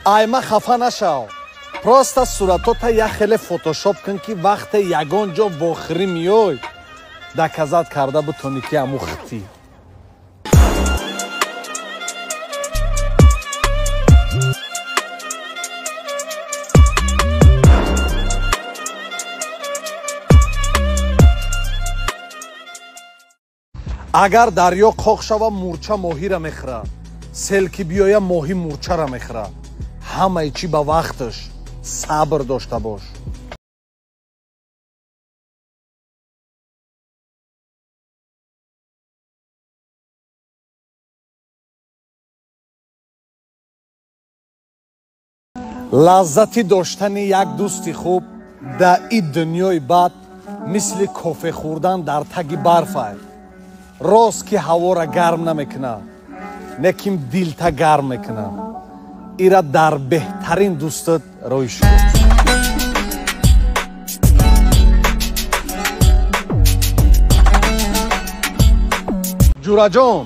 Айма хафа нашав. Просто суратота як хеле фотошоп кун, ки вақте ягон ҷо вохирӣ меёй, доказать карда бутонӣ, ки ҳаму хитӣ. Агар дарё қоқ шава, мурча моҳира мехӯрад, сел ки биёя, моҳӣ мурчара мехӯрад. Ҳамаи чӣ ба вақташ, сабр дошта бош. Лаззати доштани як дӯсти хуб дар ин дунёи бад мисли кофе хӯрдан дар таги барфай. Рост ки ҳавора гарм намекунад, лекин дилта гарм мекунад. Ира дар беҳтарин дӯстат рӯй шуд. Ҷураҷон,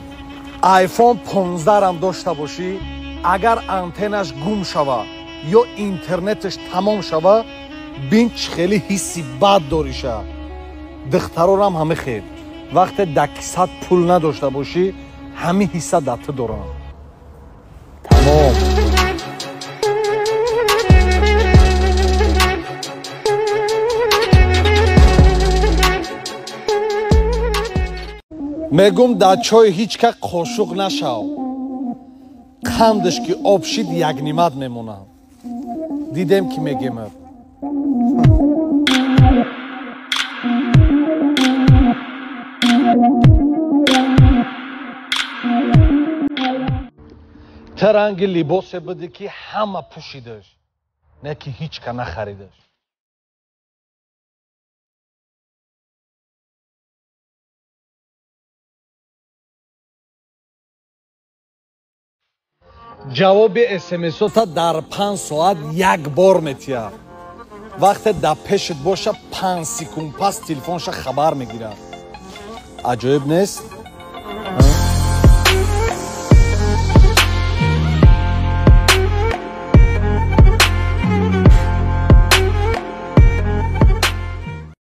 айфон 15-рам дошта бошӣ, агар антеннаш гум шава ё интернеташ тамом шава, бин чӣ хеле ҳисси бад дориша. Духтарорам ҳама хел. Вақте дар кисат пул надошта бошӣ, ҳамин ҳисса дар ту доранд. Тамом. Мегум, дар чой ҳеҷ ка қошуқ нашав. Қандаш ки об шид, якнимат мемонад. Дидем ки мегемад. Та ранги либосе будӣ, ки ҳама пӯшидаш, не ки ҳеҷ ка нахаридаш. Ҷавоби смсота дар 5 соат як бор метиҳад. Вақте дар пешат боша, 5 секунд пас телефонша хабар мегирад. Аҷоиб нест?